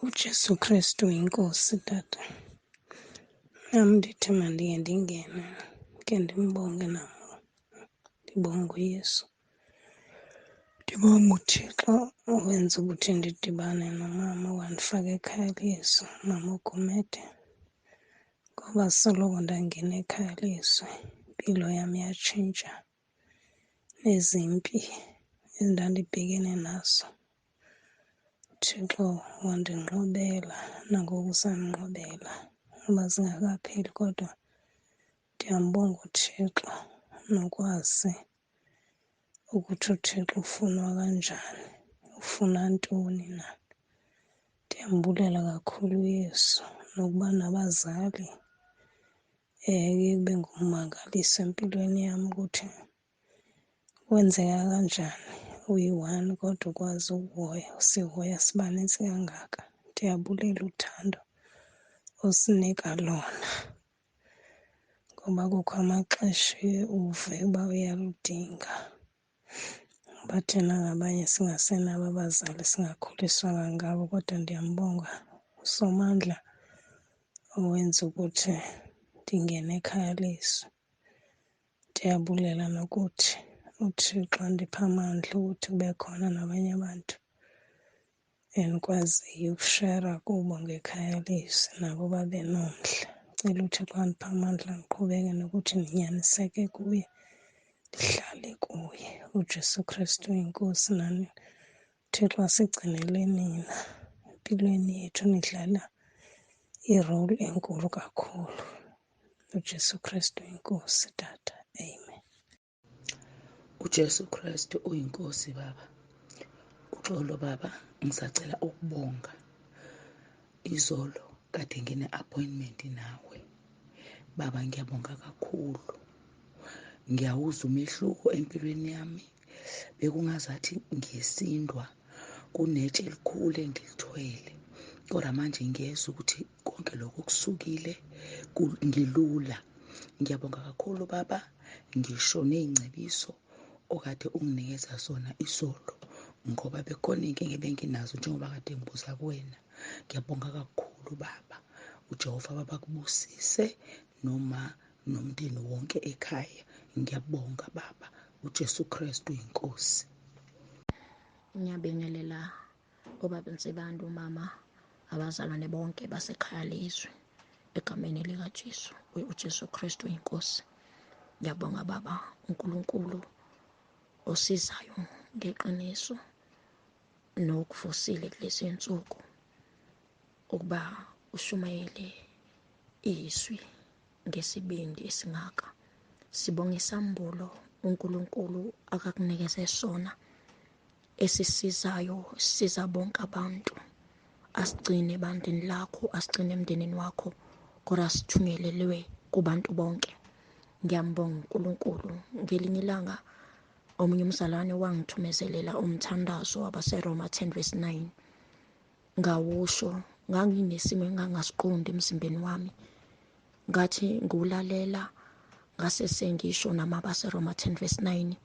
UJesu Kristu inkosi tata. Nam ndithi mandiye ndingene ke ndimbonge nam, ndibonge uYesu. Ndibonge uThixo owenza ukuthi ndidibane nomama wandifaka ekhaya lezwi, uMama uGumede. Ngoba soloko ndangena ekhaya lezwi, impilo yam yatshintsha nezimpi endandibhekene nazo uThixo wandinqobela, nangoku usandinqobela. Noba zingekapheli kodwa ndiyambonga uThixo nokwazi ukuthi uThixo ufunwa kanjani, ufuna ntoni na. Ndiyambulela kakhulu uYesu nokuba nabazali kuye kube ngummangaliso empilweni yam ukuthi kwenzeka kanjani uyi-one kodwa ukwazi ukuhoya, usihoya sibanintsi kangaka. Ndiyabulela uthando osinika lona ngoba kukho amaxesha uye uve uba uyaludinga. Ngoba thina ngabanye singasenabo abazali, singakhuliswanga ngabo, kodwa ndiyambonga uSomandla owenza ukuthi ndingene ekhaya lezwi. Ndiyabulela nokuthi uThixo andiphe amandla ukuthi kube khona nabanye abantu endikwaziyo ukushera kubo ngekhaya lezwi nabo babe nomdla. Ndicela uThixo andiphe amandla ndiqhubeke nokuthi ndinyaniseke kuye, ndihlale kuye. UJesu Kristu iNkosi nani uThixo asigcinele nina empilweni yethu, nidlala iroli enkulu kakhulu. UJesu Kristu iNkosi tata, amen. UJesu Kristu uyiNkosi baba. Uxolo baba, ngisacela ukubonga. Izolo kade ngine-appointment nawe. Baba ngiyabonga kakhulu. Ngiyawuzwa umehluko empilweni yami. Bekungazathi ngisindwa kunetshe elikhulu engilithwele. Kodwa manje ngiyezwa ukuthi konke lokho kusukile, ngilula. Ngiyabonga kakhulu baba, ngisho ney'ngcebiso okade unginikeza zona izolo ngoba bekhona iy'nkinga ebenginazo njengoba kade ngibuza kuwena. Ngiyabonga kakhulu baba. UJehova baba akubusise noma nomndeni wonke ekhaya. Ngiyabonga baba. UJesu Kristu iNkosi. Ngiyabingelela obaba Nsibande, umama, abazalwane bonke basekhaya lezwi egameni likaJesu, uJesu Kristu iNkosi. Ngiyabonga baba uNkulunkulu osizayo ngeqiniso nokuvusile kulezi nsuku ukuba ushumayele izwi ngesibindi esingaka. Sibonga isambulo uNkulunkulu akakunikeze sona esisizayo, sisiza bonke abantu. Asigcine ebandleni lakho, asigcine emndenini wakho, kodwa sithunyelelwe kubantu bonke. Ngiyambonga uNkulunkulu. Ngelinye ilanga omunye umzalwane wangithumezelela umthandazo wabaseRoma 10 verse 9. Ngawusho, nganginesimo engangasiqondi emzimbeni wami. Ngathi ngiwulalela ngase sengisho nami abaseRoma 10 verse 9.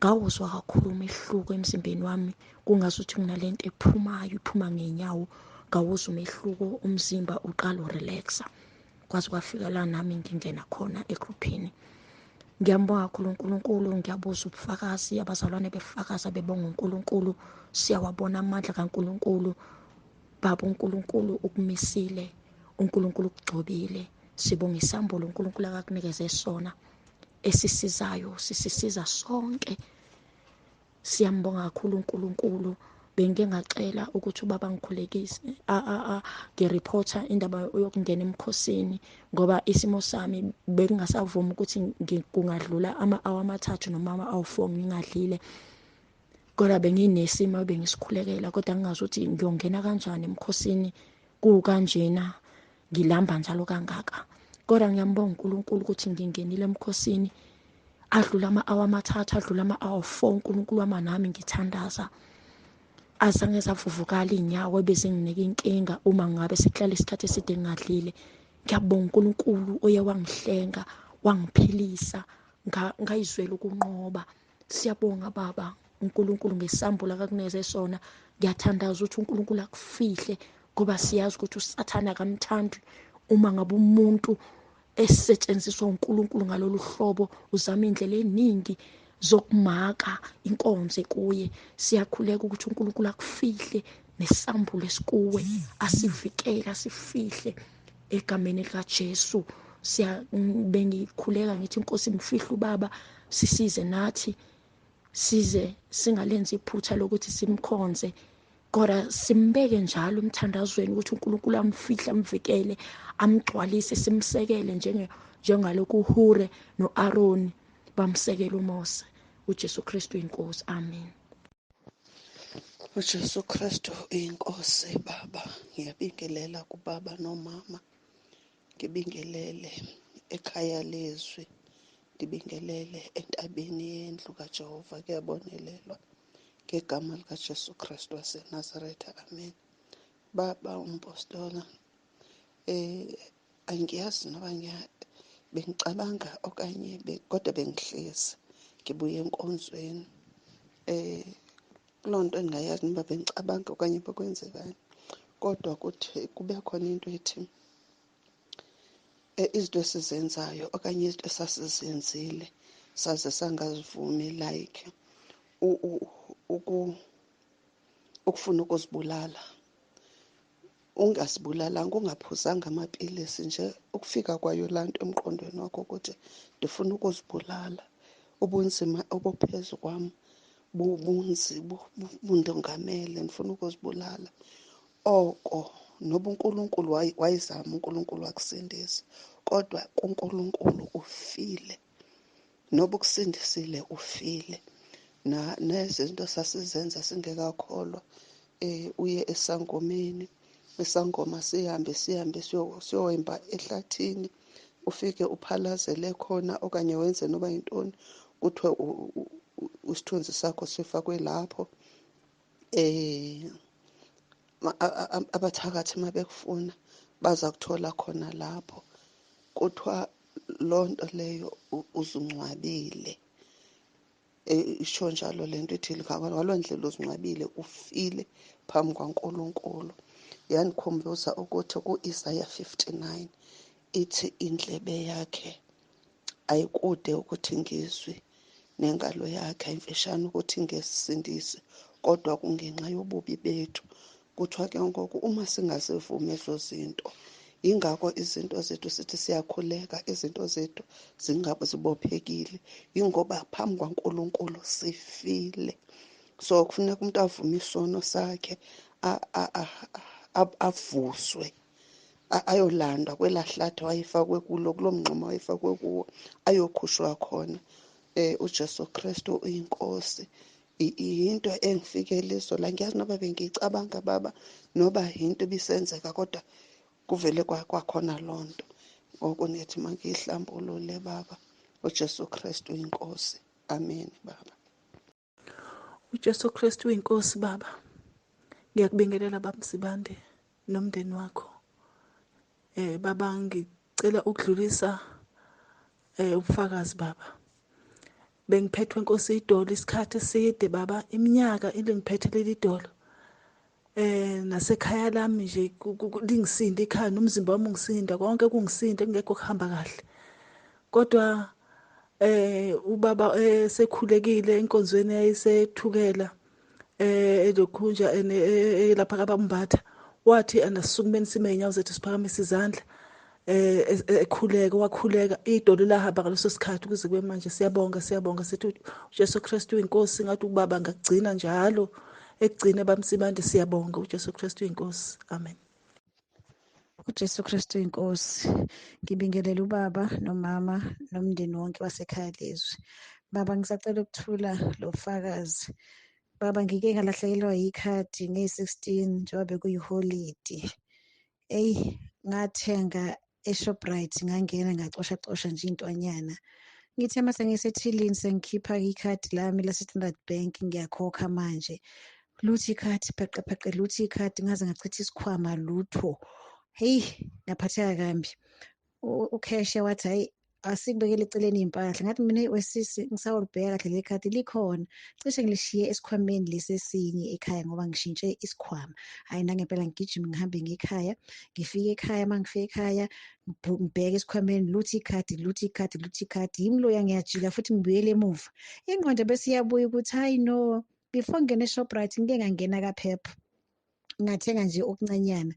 Ngawuzwa kakhulu umehluko emzimbeni wami, kungazuthi kunalento ephumayo, iphuma ngenyawo. Ngawuzwa umehluko, umzimba uqala urelaxa. Kwaze kwafika la nami ngingena khona egruphini. Ngiyambonga kakhulu uNkulunkulu, ngiyabuza ubufakazi, abazalwane befakaza bebonga uNkulunkulu. Siyawabona amandla kaNkulunkulu. Baba uNkulunkulu ukumisile, uNkulunkulu ukugcobile. Sibonga isambulo uNkulunkulu akakunikeze sona esisizayo, sisisiza sonke. Siyambonga kakhulu uNkulunkulu. Bengike ngacela ukuthi ubaba ngikhulekise, ngireporta indaba yokungena emkhosini ngoba isimo sami bekungasavumi ukuthi kungadlula ama-hour amathathu noma ama-hour 4 ngingadlile. Kodwa benginesimo ebengisikhulekela, kodwa ngingazi ukuthi ngiyongena kanjani emkhosini kukanjena, ngilamba njalo kangaka. Kodwa ngiyambonga uNkulunkulu ukuthi ngingenile emkhosini, adlula ama-hour amathathu, adlula ama-hour 4, uNkulunkulu wama nami ngithandaza. Azange zavuvukala iy'nyawo ebezinginika inkinga uma ngabe sekuhlala isikhathi eside ngingadlile. Ngiyabonga uNkulunkulu oye wangihlenga, wangiphilisa, ngayizwela ukunqoba. Siyabonga baba uNkulunkulu ngesambulo akakunikeze sona. Ngiyathandaza ukuthi uNkulunkulu akufihle Ngoba siyazi ukuthi uSathane akamthandi uma ngabe umuntu esetshenziswa uNkulunkulu ngalolu hlobo, uzama indlela eningi zokumaka inkonzo kuye. Siyakhuleka ukuthi uNkulunkulu akufihle nesambulo esikuwe, asivikele, asifihle egameni likaJesu. Bengikhuleka ngithi inkosi imfihle ubaba, sisize nathi, size singalenzi iphutha lokuthi simkhonze, kodwa simbeke njalo emthandazweni ukuthi uNkulunkulu amfihle, amvikele, amgcwalise, simsekele njengalokhu uHure noAroni bamsekela uMose. uJesu Kristu inkosi. Amen. uJesu Kristu inkosi. Baba, ngiyabingelela kubaba nomama, ngibingelele ekhaya lezwi, ngibingelele entabeni yendlu kaJehova. Kuyabonelelwa ngegama likaJesu Kristu waseNazaretha. Amen. Baba umpostola, angiyazi noba bengicabanga okanye kodwa bengihlezi ngibuye enkonzweni, kuloo nto endingayazi noba bengicabanga okanye bekwenzekani, kodwa kuthi kube khona into ethi izinto esizenzayo okanye izinto esasizenzile saze sangazivumi, like ukufuna ukuzibulala, ungazibulalanga, ungaphuzanga amapilisi nje, ukufika kwayo laa nto emqondweni wakho ukuthi ndifuna ukuzibulala, ubunzima obuphezu kwam bundongamele, ndifuna ukuzibulala. Oko noba uNkulunkulu wayezama, uNkulunkulu wakusindisa, kodwa kuNkulunkulu ufile. Noba ukusindisile, ufile. Nezinto sasizenza singekakholwa, uye esangomeni, isangoma sihambe sihambe siyohamba ehlathini, ufike uphalazele khona okanye wenze noba yintoni, kuthiwe isithunzi sakho sifakwe lapho. Abathakathi mabekufuna baza kuthola khona lapho. Kuthiwa loo nto leyo uzungcwabile. Isho njalo le nto ithi ngaloo ndlela uzingcwabile, ufile phambi kwaNkulunkulu. Yandikhumbuza ukuthi ku-Isaya 59 ithi indlebe yakhe ayikude ukuthi ngizwe, nengalo yakhe ayimfishane ukuthi ngesindise, kodwa kungenxa yobubi bethu. Kuthiwa ke ngoku uma singazivumi ezo zinto, yingako izinto zethu sithi siyakhuleka, izinto zethu zibophekile, yingoba phambi kwaNkulunkulu sifile. So kufuneka umuntu avume isono sakhe, avuswe, ayolandwa kwelaa hlathi wayefakwe kulo, kuloo mngxuma wayefakwe kuwo, ayokhushwa khona. UJesu Kristu uyinkosi. Yinto engifikele izolo, angiyazi noba bengiyicabanga baba, noba yinto ebisenzeka, kodwa kuvele kwakhona loo nto. Ngoku ndithi mangiyihlambulule baba, uJesu Kristu uyinkosi. Amen baba. uJesu Kristu uyinkosi baba. Ngiyakubingelela baba Msibande nomndeni wakho. Baba, ngicela ukudlulisa ubufakazi baba. Bengiphethwe inkosi idolo isikhathi eside baba, iminyaka ilingiphethe leli dolo. Nasekhaya lami nje lingisinda ikhaya, nomzimba wami ungisinda, konke kungisinda, kungekho kuhamba kahle. Kodwa ubaba sekhulekile enkonzweni yayisethukela elokhunja lapha kaBambatha, wathi anasukumeni sime inyawo zethu siphakamise izandla, ekhuleka, wakhuleka idolo lahamba ngaleso sikhathi kuze kube manje. Siyabonga, siyabonga, sithi uJesu Kristu uyinkosi. Ngathi ubaba ngakugcina njalo, ekugcine bamsibande. Siyabonga, uJesu Kristu uyinkosi. Amen. uJesu Kristu uyinkosi. Ngibingelela ubaba nomama nomndeni wonke wasekhaya lezwi. Baba, ngisacela ukuthula lo fakazi. Baba, ngike ngalahlekelwa yikhadi ngeyi-16 njengoba bekuyiholidi. Eyi, ngathenga eShoprite, ngangena ngacoshacosha nje intwanyana. Ngithe mase ngisethilini sengikhipha ikhadi lami lase-Standard Bank, ngiyakhokha manje. Lutho ikhadi, pheqe pheqe, lutho ikhadi, ngaze ngachitha isikhwama, lutho. Heyi, ngaphatheka kambi. Ukheshe wathi hayi, Asikubekele eceleni iy'mpahla. Ngathi mina, eyi wesisi, ngisawulibheka kahle leli khadi likhona, cishe ngilishiye esikhwameni lesi esinye ekhaya ngoba ngishintshe isikhwama. Hhayi, nangempela ngigijime ngihambe ngiye ekhaya. Ngifike ekhaya, uma ngifika ekhaya ngibheke esikhwameni, lutho ikhadi, lutho ikhadi, lutho ikhadi. Yimi loya, ngiyajika futhi ngibuyele emuva. Ingqondo bese iyabuya ukuthi hayi no, before ngingene eShoprite ngike ngangena kaPep, ngathenga nje okuncanyana.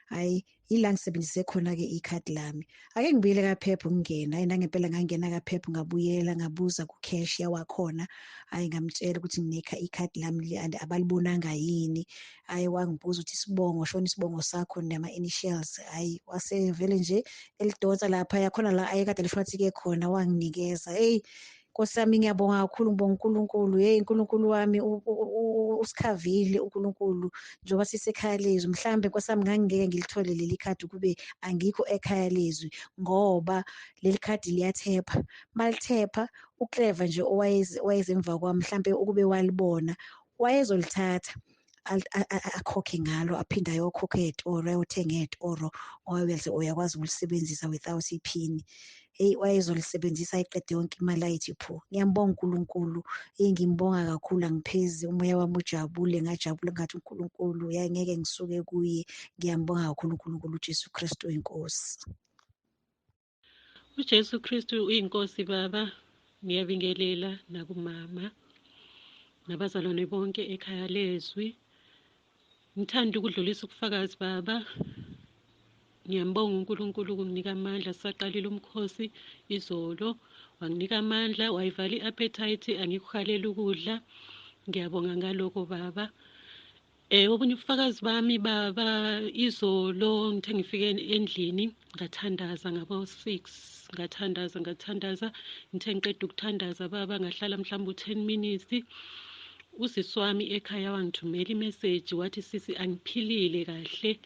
Hhayi, yila ngisebenzise khona-ke ikhadi lami. Ake ngibuyele kaPep ngingene. Hhayi, nangempela ngangena kaPep, ngabuyela ngabuza ku-cashier wakhona. Hhayi, ngamtshela ukuthi ikhadi lami and abalibonanga yini. Hhayi, wangibuza ukuthi isibongo, shona isibongo sakho nama-initials. Hhayi, wasevele nje elidonsa laphaya khona la ayekade lifathike khona, wanginikeza. Eyi Nkosi yami, ngiyabonga kakhulu, ngibonga uNkulunkulu. Hey, uNkulunkulu wami usikhavile uNkulunkulu njengoba sisekhaya lezwi. Mhlambe Nkosi yami ngangingeke ngilithole leli khadi kube angikho ekhaya lezwi, ngoba leli khadi liyathepha. Malithepha uClever nje owayeze emva kwami, mhlambe ukube walibona wayezolithatha akhokhe ngalo, aphinde ayokhokha ey'toro, ayothenga ey'toro, ngoba uyakwazi ukulisebenzisa without iphini. Heyi, wayezolisebenzisa ayiqede yonke imali ayithi phu. Ngiyambonga uNkulunkulu, eyi ngimbonga kakhulu, angiphezi, umoya wami ujabule, ngajabula ngathi uNkulunkulu yayi ngeke ngisuke kuye. Ngiyambonga kakhulu uNkulunkulu, uJesu Kristu inkosi. UJesu Kristu uyinkosi baba, ngiyabingelela nakumama nabazalwane bonke ekhaya lezwi. Ngithanda ukudlulisa ubufakazi baba. Ngiyambonga uNkulunkulu ukunginika amandla. Sisaqalile umkhosi izolo, wanginika amandla, wayivala i-appetite, angikuhaleli ukudla. Ngiyabonga ngalokho baba. Obunye ubufakazi bami baba, izolo ngithe ngifike endlini ngathandaza ngabo-6, ngathandaza ngathandaza, ngithe ngiqeda ukuthandaza baba ngahlala mhlawumbe u-10 minutes. Usisi wami ekhaya wangithumela imeseji wathi, sisi angiphilile kahle,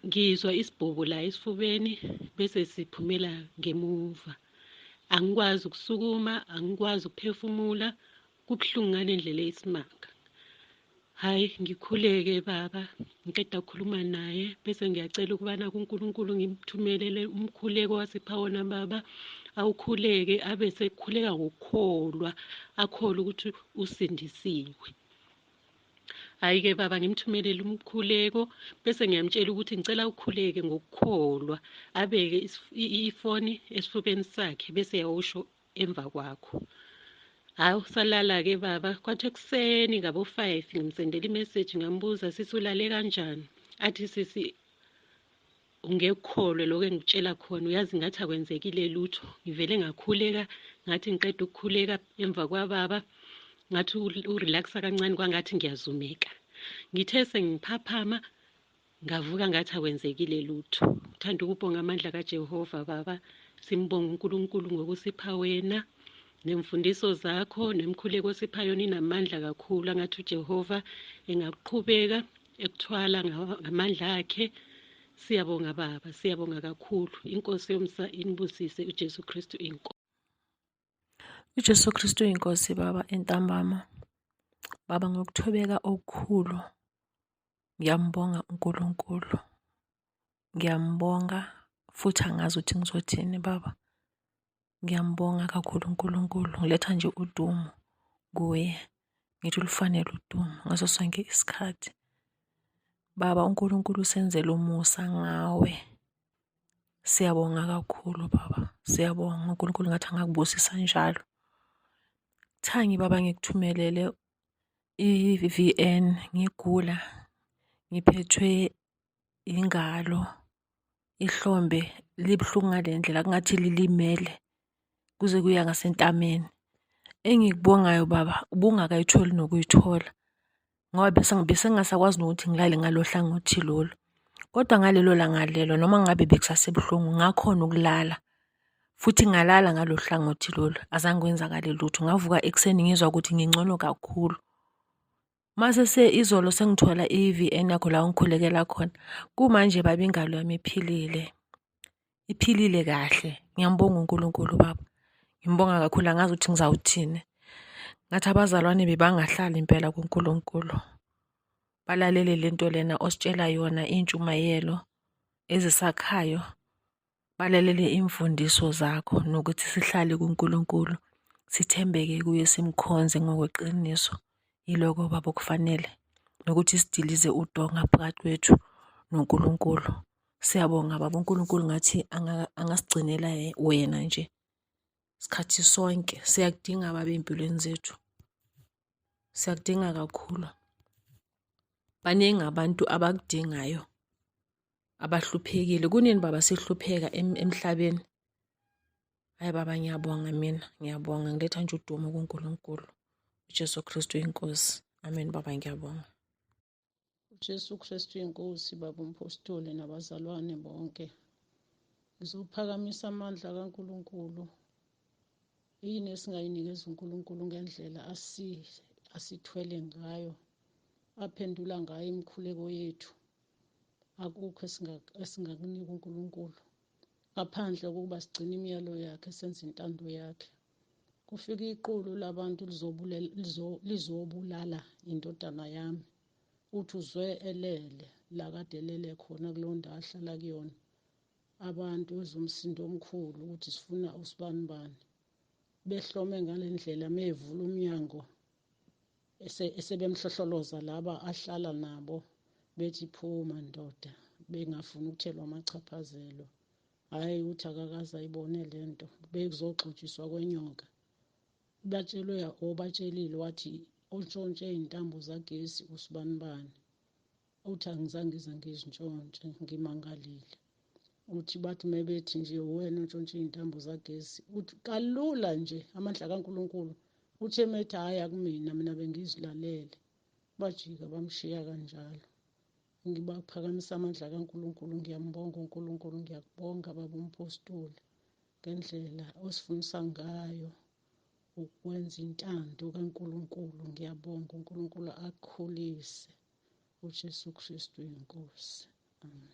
ngizwa isibhobo la esifubeni bese siphumela ngemuva, angikwazi ukusukuma, angikwazi ukuphefumula, kubuhlungu ngale ndlela eyisimanga. Hhayi, ngikhuleke baba, ngiqeda ukukhuluma naye bese ngiyacela ukubana kuNkulunkulu ngimthumelele umkhuleko wasipha wona baba, awukhuleke abe sekhuleka ngokukholwa, akholwe ukuthi usindisiwe. Hhayi-ke baba, ngimthumelele umkhuleko bese ngiyamtshela ukuthi ngicela ukhuleke ngokukholwa, abeke ifoni esifubeni sakhe bese yawusho emva kwakho. Hawu, salala-ke baba, kwathi ekuseni ngabo-5 ngimsendela imeseji ngambuza, sisi ulale kanjani? Athi sisi ungekukholwe lokho engikutshela khona, uyazi ngathi akwenzekile lutho. Ngivele ngakhuleka, ngathi ngiqeda ukukhuleka emva kwababa, ngathi urelaxa kancane kwangathi ngiyazumeka. Ngithe sengiphaphama ngavuka ngathi akwenzekile lutho. Ngithanda ukubonga amandla kaJehova baba, simbonga uNkulunkulu ngokusipha wena nemfundiso zakho nemikhuleko osipha yona inamandla kakhulu. Angathi uJehova engaqhubeka ekuthwala ngamandla akhe. Siyabonga baba, siyabonga kakhulu. Inkosi yomsa inibusise, uJesu Kristu inkosi. UJesu Kristu inkosi baba entambama. Baba, ngokuthobeka okukhulu ngiyambonga uNkulunkulu. Ngiyambonga futhi angazi ukuthi ngizothini baba. Ngiyambonga kakhulu uNkulunkulu. Ngiletha nje udumo kuye. Ngithi ulufanele udumo ngaso sonke isikhathi. Baba, uNkulunkulu usenzele umusa ngawe. Siyabonga kakhulu baba. Siyabonga uNkulunkulu ngathi angakubusisa njalo. Thangi baba, ngikuthumelele i-V_N ngigula ngiphethwe ingalo, ihlombe libuhlungu ngale ndlela kungathi lilimele kuze kuya ngasentameni. Engikubongayo baba ubungakayitholi nokuyithola ngoba bese ngingasakwazi nokuthi ngilale ngalo hlangothi lolu. Kodwa ngalelo langa lelo noma ngabe bekusasebuhlungu ngakhona ukulala futhi ngalala ngalo hlangothi lolu, azange kwenzakale lutho. Ngavuka ekuseni ngizwa ukuthi ngingcono kakhulu. Mase se izolo sengithola i-V_N yakho la ongikhulekela khona, kumanje baba ingalo yami iphilile, iphilile kahle. Ngiyambonga uNkulunkulu baba, ngimbonga kakhulu angazi ukuthi ngizawuthini. Ngathi abazalwane bebangahlali impela kuNkulunkulu, balalele lento lena ositshela yona, iy'ntshumayelo ezisakhayo. Balalele iimfundiso zakho nokuthi sihlale kuNkulunkulu, sithembeke kuye, simkhonze ngokweqiniso. Yiloko baba okufanele, nokuthi sidilize udonga phakathi kwethu noNkulunkulu. Siyabonga baba, uNkulunkulu ngathi angasigcinela wena nje sikhathi sonke. Siyakudinga baba ey'mpilweni zethu, siyakudinga kakhulu. Baningi abantu abakudingayo, abahluphekile. Kunini baba sihlupheka emhlabeni? Hayi baba, ngiyabonga mina, ngiyabonga. Ngiletha nje udumo kuNkulunkulu. UJesu Kristu inkosi. Amen baba, ngiyabonga. UJesu Kristu inkosi, baba umpostoli nabazalwane bonke. Ngizophakamisa amandla kaNkulunkulu. Yini esingayinikeza uNkulunkulu ngendlela asithwele ngayo, aphendula ngayo imikhuleko yethu. Akukho esingakunika uNkulunkulu ngaphandle kokuba sigcine imiyalo yakhe, senze intando yakhe. Kufika iqulu labantu lizobulala indodana yami. Uthi uzwe elele la kade elele khona kuleyo ndawo ahlala kuyona. Abantu ezwa umsindo omkhulu ukuthi sifuna usibanibani. Behlome ngale ndlela mevula umnyango esebemhlohloloza laba ahlala nabo bethi phuma ndoda, bengafuni ukuthelwa amachaphazelo. Hhayi ukuthi akakaze ayibone le nto, bekuzoxotshiswa kwenyoka. Batshelwe obatshelile wathi ontshontshe iy'ntambo zagesi usibanibani. Uthi angizange ngize ngizintshontshe, ngimangalile. Uthi bathi mebethi nje uwena ontshontshe iy'ntambo zagesi, uthi kalula nje amandla kaNkulunkulu. Uthi emethi hhayi akumina, mina bengizilalele. Bajika bamshiya kanjalo. Ngibaphakamisa amandla kaNkulunkulu, ngiyambonga uNkulunkulu, ngiyakubonga baba umpostoli ngendlela osifundisa ngayo ukwenza intando kaNkulunkulu. Ngiyabonga uNkulunkulu akukhulise. uJesu Kristu inkosi. Amen.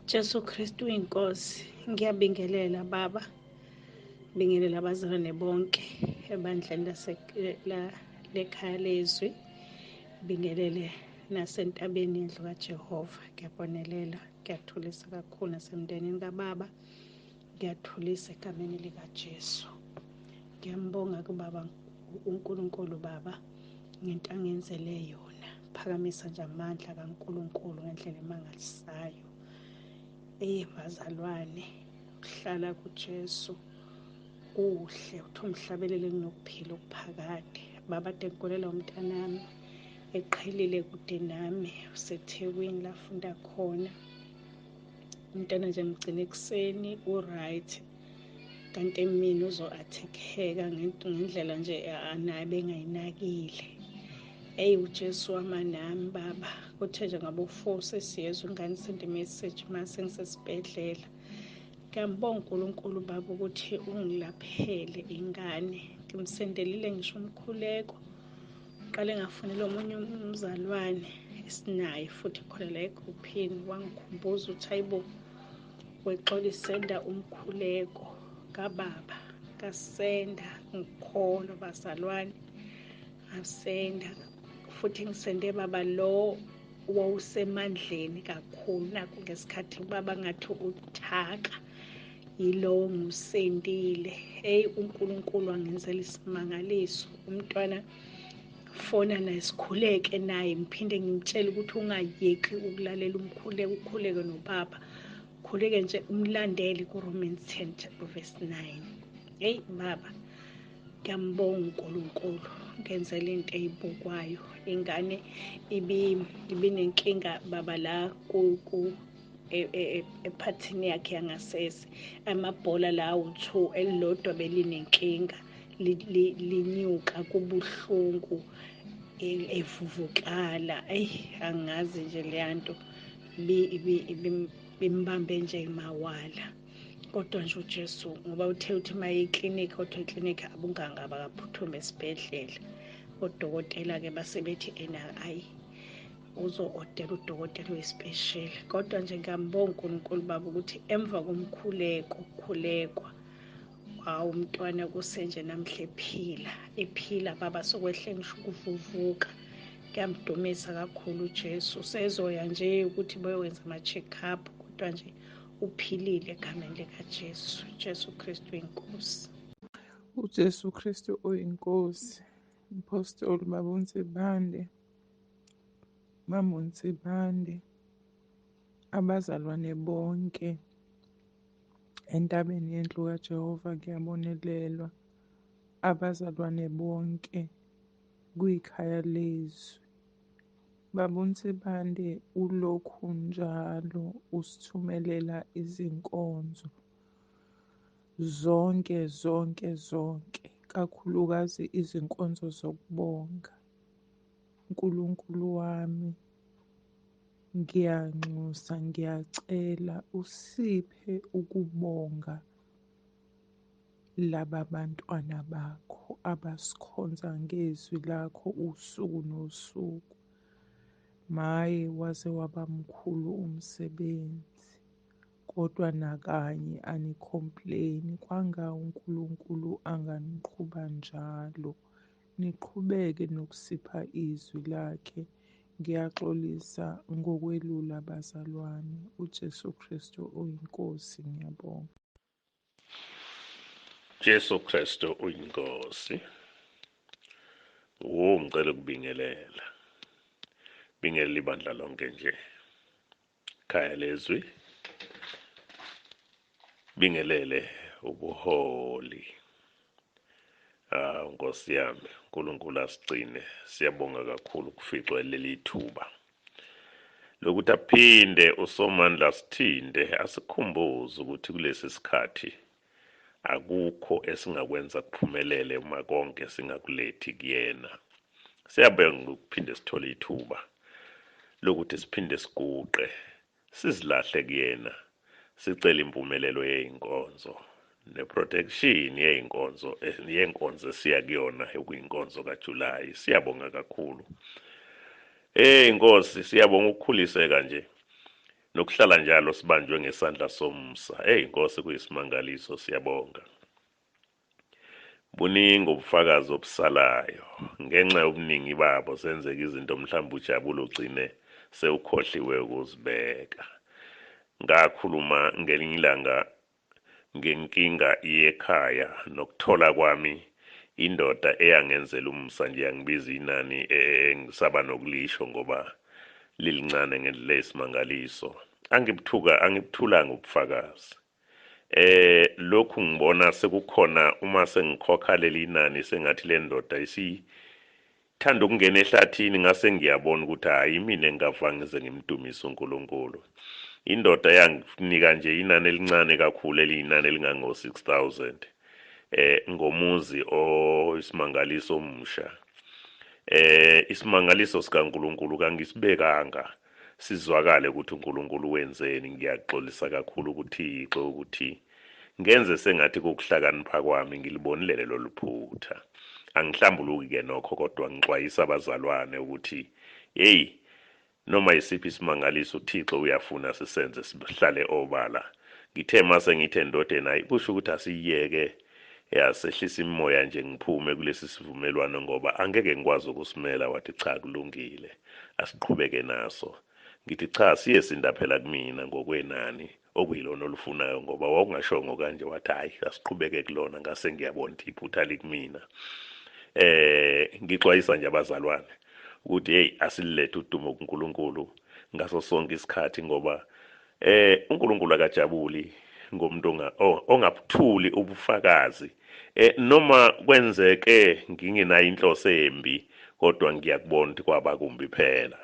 Jesu Kristu inkosi. Ngiyabingelela baba. Bingelela abazalwane bonke ebandleni lase lekhaya lezwi. Bingelele nasentabeni yendlu kaJehova. Ngiyabonelela, ngiyathulisa kakhulu nasemndenini kababa. Ngiyathulisa egameni likaJesu. Ngiyambonga kubaba uNkulunkulu baba ngento angenzele yona. Phakamisa nje amandla kaNkulunkulu ngendlela emangalisayo. Ey bazalwane, ukuhlala kuJesu kuhle, uthi umhlabelele kunokuphila okuphakade. Baba de ngigulela umntanami eqhelile kude nami, useThekwini la afunda khona. Umntana nje ngigcine ekuseni u-right, kanti emini uzo-attack-eka ngendlela nje naye bengayinakile. Eyi uJesu wama nami baba, kuthe nje ngabo-4 sesiyezwa ingane isende message uma sengisesibhedlela. Ngiyambonga uNkulunkulu baba ukuthi ungilaphele ingane. Ngimsendelile ngisho umkhuleko. Qale ngafonela omunye umzalwane esinaye futhi khona la egruphini, wangikhumbuza ukuthi hayibo wexolisenda umkhuleko kababa kasenda ngikholwa bazalwane ngasenda futhi ngisende baba lo wawusemandleni kakhulu nakho ngesikhathi ubaba ngathi uthaka yilowo ngiwusendile. Hey uNkulunkulu angenzela isimangaliso, umntwana fona naye sikhuleke naye, ngiphinde ngimtshele ukuthi ungayeki ukulalela umkhuleko, ukhuleke nobaba, khuleke nje umlandele ku-Romans 10 verse 9. Hey baba, ngiyambonga uNkulunkulu ngenzela into eyibukwayo. Ingane ibinenkinga baba la ku ephathini yakhe yangasese, amabhola la awu-2 elilodwa belinenkinga, linyuka kubuhlungu, evuvukala. Eyi angazi nje leya nto bimbambe nje mawala. Kodwa nje uJesu ngoba uthe uthi maye eklinikhi, kodwa eklinikhi abunganga bakaphuthume esibhedlela. Odokotela-ke basebethi ena ayi uzo-odela udokotela oyisipesheli. Kodwa nje ngiyambonga uNkulunkulu baba ukuthi emva komkhuleko ukukhulekwa wawu umntwana kusenje namhla ephila ephila baba, sokwehle ngisho ukuvuvuka. Ngiyamdumisa kakhulu uJesu. Sezoya nje ukuthi bayowenza ama-check-up, kodwa nje Uphilile egameni likaJesu. Jesu Kristu inkosi. UJesu Kristu uyinkosi. Mpostoli Baba uNsibande, Mama uNsibande, abazalwane bonke entabeni yendlu kaJehova kuyabonelelwa. Abazalwane bonke kwikhaya lezwi. Baba uNsibande ulokhu njalo usithumelela izinkonzo zonke zonke zonke, kakhulukazi izinkonzo zokubonga. Nkulunkulu wami, ngiyanxusa, ngiyacela usiphe ukubonga laba bantwana bakho abasikhonza ngezwi lakho usuku nosuku. Maye, waze waba mkhulu umsebenzi, kodwa nakanye anicomplain. Kwanga uNkulunkulu anganiqhuba njalo, niqhubeke nokusipha izwi lakhe. Ngiyaxolisa ngokwelula bazalwane. uJesu Kristu uyinkosi. Ngiyabonga. Jesu Kristu uyinkosi. Wo, ngicela ukubingelela. Bingelela ibandla lonke nje. Khaya lezwi. Bingelele ubuholi. Ah, Nkosi yami, uNkulunkulu asigcine. Siyabonga kakhulu ukuficwa leli thuba lokuthi aphinde uSomandla asithinte, asikhumbuze ukuthi kulesi sikhathi akukho esingakwenza kuphumelele uma konke singakulethi kuyena. Siyabonga ukuphinde sithole ithuba lokuthi siphinde siguqe, sizilahle kuyena, sicela impumelelo yey'nkonzo neprotection yey'nkonzo, yenkonzo esiya kuyona okuyinkonzo kaJuly. Siyabonga kakhulu. Hey Nkosi, siyabonga ukukhuliseka nje nokuhlala njalo sibanjwe ngesandla somsa. Hey Nkosi, kuyisimangaliso, siyabonga. Buningi ubufakazi obusalayo ngenxa yobuningi babo, senzeka izinto mhlawumbe ujabule ugcine sewukhohliwe ukuzibeka. Ngakhuluma ngelinye ilanga ngenkinga yekhaya nokuthola kwami indoda eyangenzela umusa nje, yangibiza inani engisaba nokulisho ngoba lilincane ngendlela eyisimangaliso. Angibuthuka, angibuthulanga ubufakazi. Lokhu ngibona sekukhona uma sengikhokha leli nani, sengathi le ndoda isithanda ukungena ehlathini, ngase ngiyabona ukuthi hayi, mina engingava ngize ngimdumise uNkulunkulu. Indoda yanginika nje inani elincane kakhulu, eliyinani elingango-6000 ngomuzi oyisimangaliso omusha. Isimangaliso sikaNkulunkulu kangisibekanga sizwakale ukuthi uNkulunkulu wenzeni. Ngiyaxolisa kakhulu kuThixo ukuthi ngenze sengathi kukuhlakanipha kwami, ngilibonile lolu phutha. Angihlambuluki ke nokho, kodwa ngixwayisa abazalwane ukuthi hey, noma yisiphi isimangaliso uThixo uyafuna sisenze sihlale obala. Ngithe mase ngithe endodeni, hayi, kusho ukuthi asiyeke, yasehlisa imimoya nje, ngiphume kulesi sivumelwano ngoba angeke ngikwazi ukusimela. Wathi cha, kulungile, asiqhubeke naso. Ngithi cha, siyesinda phela kumina ngokwenani okuyilona olufunayo, ngoba wawungashongo kanje. Wathi hayi, asiqhubeke kulona. Ngase ngiyabona ukuthi iphutha likumina. Ngixwayisa nje abazalwane ukuthi hey, asililethe udumo kuNkulunkulu ngaso sonke isikhathi, ngoba uNkulunkulu akajabuli ngomuntu ongabuthuli ubufakazi. Noma kwenzeke ngingenayo inhloso embi, kodwa ngiyakubona ukuthi kwaba kumbi phela.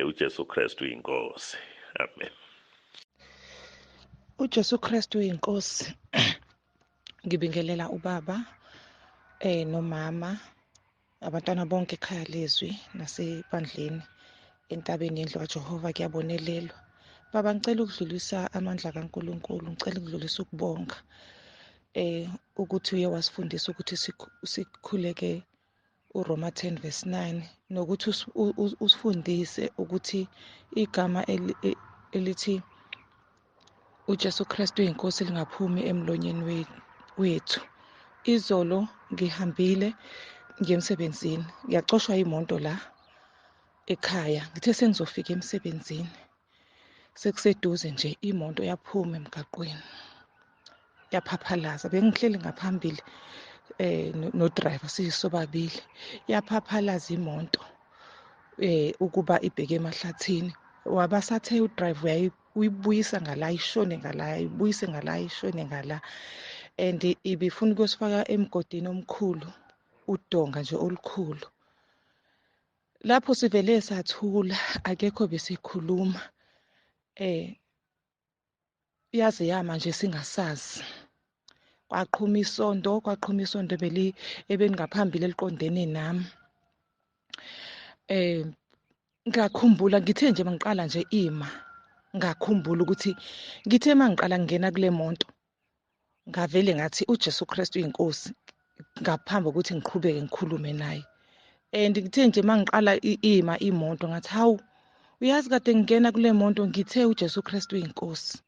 uJesu Kristu inkosi. Amen. uJesu Kristu inkosi. Ngibingelela ubaba nomama, abantwana bonke ekhaya lezwi nasebandleni entabeni yendlu kaJehova kuyabonelelwa. Baba, ngicela ukudlulisa amandla kaNkulunkulu, ngicela ukudlulisa ukubonga ukuthi uye wasifundisa ukuthi sikhuleke uRoma 10 verse 9, nokuthi usifundise ukuthi igama elithi uJesu Kristu inkosi lingaphumi emlonyeni wethu. Izolo ngihambile ngiye emsebenzini, ngiyacoshwa imoto la ekhaya. Ngithe sengizofika emsebenzini, Sekuseduze nje imoto yaphuma emgaqweni yaphaphalaza. Bengihleli ngaphambili no-driver siyisobabili. Yaphaphalaza imoto ukuba ibheke emahlathini. Wabasathe u-driver uyibuyisa ngala ishone ngala, ibuyise ngala ishone ngala, and ibifuna ukuyosifaka emgodini omkhulu, udonga nje olukhulu. Lapho sivele sathula, akekho besikhuluma. Yaze yama nje singasazi. Kwaqhuma isondo ebelingaphambili eliqondene nami. Ngakhumbula ngithe nje mangiqala nje ima, ngakhumbula ukuthi ngithe mangiqala ngingena kule moto ngavele ngathi uJesu Kristu uyinkosi ngaphambi kokuthi ngiqhubeke ngikhulume naye. And ngithe nje mangiqala ima imoto ngathi hawu, uyazi kade ngingena kule moto ngithe uJesu Kristu uyinkosi.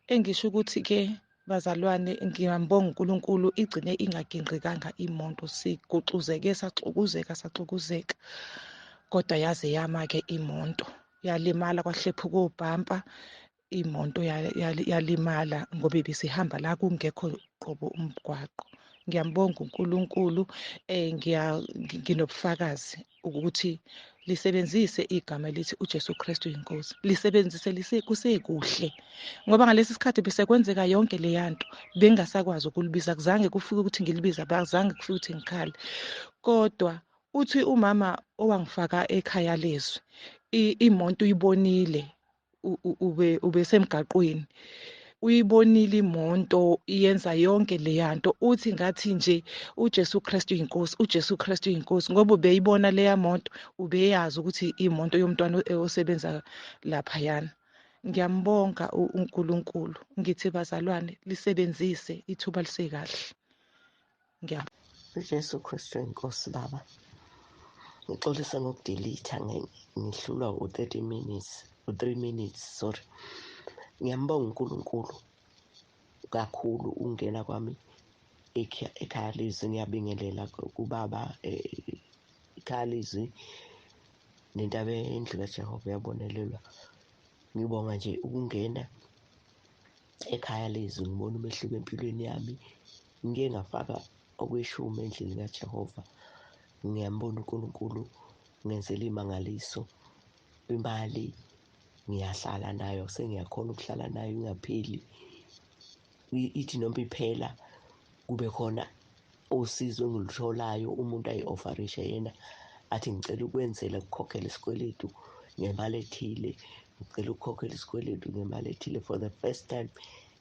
Engisho ukuthi ke bazalwane, ngiyambonga uNkulunkulu, igcine ingaginqikanga imoto, siguxuzeke saxukuzeka, kodwa yaze yama ke imoto, yalimala, kwahlephuka obhampa, imoto yalimala ngoba ibisihamba la kungekho qobo umgwaqo. Ngiyambonga uNkulunkulu, nginobufakazi ukuthi lisebenzise igama elithi uJesu Kristu uyinkosi, lisebenzise kusekuhle, ngoba ngalesi sikhathi bese kwenzeka yonke le yanto, bengasakwazi ukulibiza, kuzange kufike ukuthi ngilibiza, bazange kufike ukuthi ngikhale. Kodwa uthi umama owangifaka ekhaya lezwi, imoto uyibonile, ubesemgaqweni, uyibonile imoto iyenza yonke le yanto, uthi ngathi nje uJesu Kristu uyinkosi, uJesu Kristu uyinkosi, ngoba ubeyibona leya moto, ubeyazi ukuthi imoto yomntwana osebenza laphayana. Ngiyambonga uNkulunkulu, ngithi bazalwane lisebenzise ithuba lisekahle. UJesu Kristu uyinkosi baba. Ngixolisa ngokudelete, ngihlulwa u-30 minutes, u-3 minutes, sorry. Ngiyambonga uNkulunkulu kakhulu ungena kwami ekhaya lezwi. Ngiyabingelela kubaba ekhaya lezwi nentaba endlu kaJehova yabonelelwa. Ngibonga nje ukungena ekhaya lezwi, ngibona umehluko empilweni yami. Ngike ngafaka okweshumi endlini kaJehova. Ngiyambona uNkulunkulu ngenzela imangaliso. Imali ngiyahlala nayo, sengiyakhona ukuhlala nayo ingapheli. Ithi noma iphela kube khona usizo engilitholayo, umuntu ayi-offerishe yena athi ngicela ukwenzela ukukhokhela isikweletu ngemali ethile, ngicela ukukhokhela isikweletu ngemali ethile. For the first time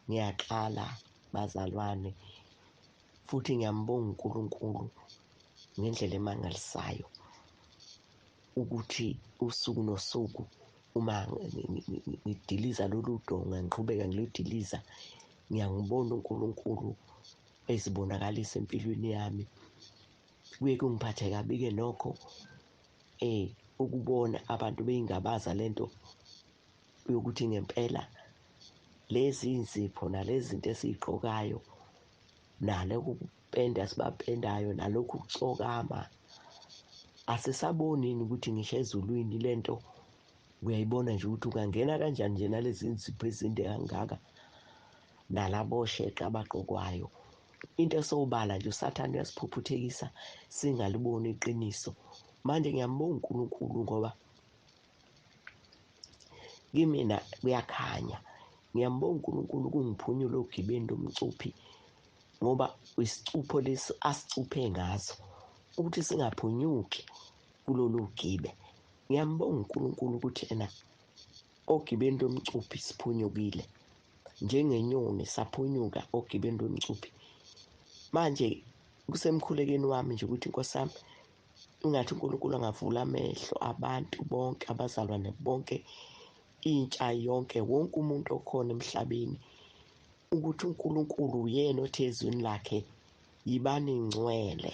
ngiyaqala bazalwane, futhi ngiyambonga uNkulunkulu ngendlela emangalisayo ukuthi usuku nosuku uma ngidiliza lolu donga, ngiqhubeka ngiludiliza, ngiyangibona uNkulunkulu ezibonakalisa empilweni yami. Kuye kungiphathe kabi-ke nokho ukubona abantu beyingabaza lento yokuthi ngempela lezi insipho nalezi zinto esiyigqokayo nalokhu kupenda sibapendayo nalokhu kucokama, asisaboni yini ukuthi ngisho ezulwini lento uyayibona nje ukuthi ungangena kanjani nje nalezi insipho ezinde kangaka nalabo sheqa abagqokwayo. Into esobala nje uSathane uyasiphuphuthekisa singaliboni iqiniso. Manje ngiyambonga uNkulunkulu ngoba kimina kuyakhanya. Ngiyambonga uNkulunkulu ukungiphunyula ogibeni lomcuphi, ngoba isicupho lesi asicuphe ngaso ukuthi singaphunyuki kulolu gibe. Ngiyambonga uNkulunkulu ukuthi ena ogibeni lomcuphi siphunyukile njengenyoni, saphunyuka ogibeni lomcuphi. Manje kusemkhulekeni wami nje ukuthi Nkosi yami, ingathi uNkulunkulu angavula amehlo abantu bonke, abazalwane bonke, intsha yonke, wonke umuntu okhona emhlabeni, ukuthi uNkulunkulu uyena othe ezwini lakhe, yibani ngcwele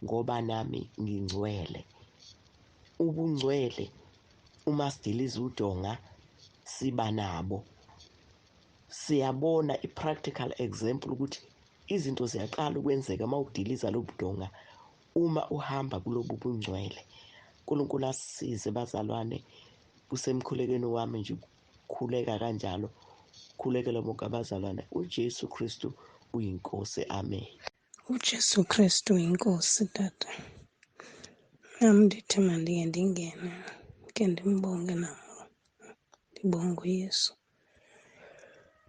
ngoba nami ngingcwele. Ubungcwele uma sidiliza udonga siba nabo, siyabona i-practical example ukuthi izinto ziyaqala ukwenzeka uma udiliza lobu donga, uma uhamba kulobu bungcwele. uNkulunkulu asisize bazalwane, kusemkhulekweni wami nje Khuleka kanjalo, khulekela bonke abazalwane. UJesu Kristu uyiNkosi. Amen. UJesu Kristu inkosi tata. Nam ndithi mandike ndingene ke ndimbonge nam, ndibonge uYesu,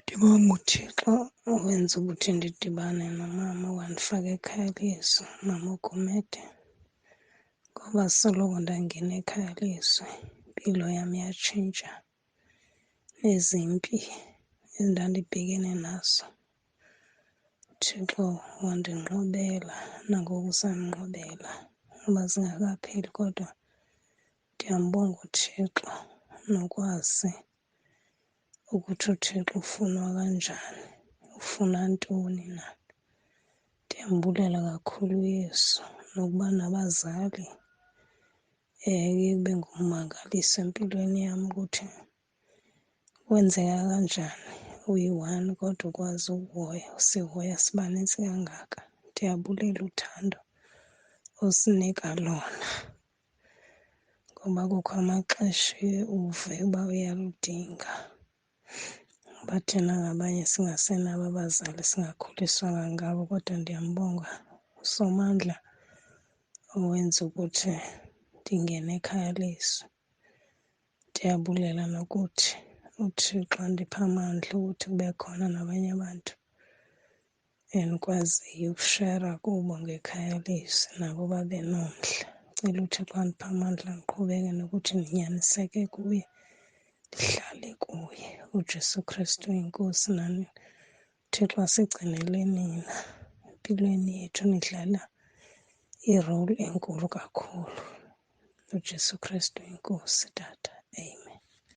ndibonge uThixo owenza ukuthi ndidibane nomama wandifaka ekhaya lezwi, mama uGumede, ngoba soloko ndangena ekhaya lezwi impilo yam yatshintsha, nezimpi endandibhekene nazo uThixo wandinqobela, nangoku usandinqobela noba zingekapheli, kodwa ndiyambonga uThixo nokwazi ukuthi uThixo ufunwa kanjani, ufuna ntoni na. Ndiyambulela kakhulu uYesu nokuba nabazali kuye kube ngummangaliso empilweni yam ukuthi kwenzeka kanjani uyi-one kodwa ukwazi ukuhoya, usihoya sibanintsi kangaka. Ndiyabulela uthando osinika lona ngoba kukho amaxesha uye uve uba uyaludinga, ngoba thina ngabanye singasenabo abazali, singakhuliswanga ngabo. Kodwa ndiyambonga uSomandla owenza ukuthi ndingene ekhaya lezwi. Ndiyabulela nokuthi uThixo andiphe amandla ukuthi kube khona nabanye abantu endikwaziyo ukushera kubo ngekhaya lezwi, nabo babe nomdla. Ndicela uThixo andiphe amandla ndiqhubeke nokuthi ndinyaniseke kuye, ndihlale kuye. UJesu Kristu inkosi, nani uThixo asigcinele nina empilweni yethu, nidlala irole enkulu kakhulu. UJesu Kristu inkosi tata. Amen.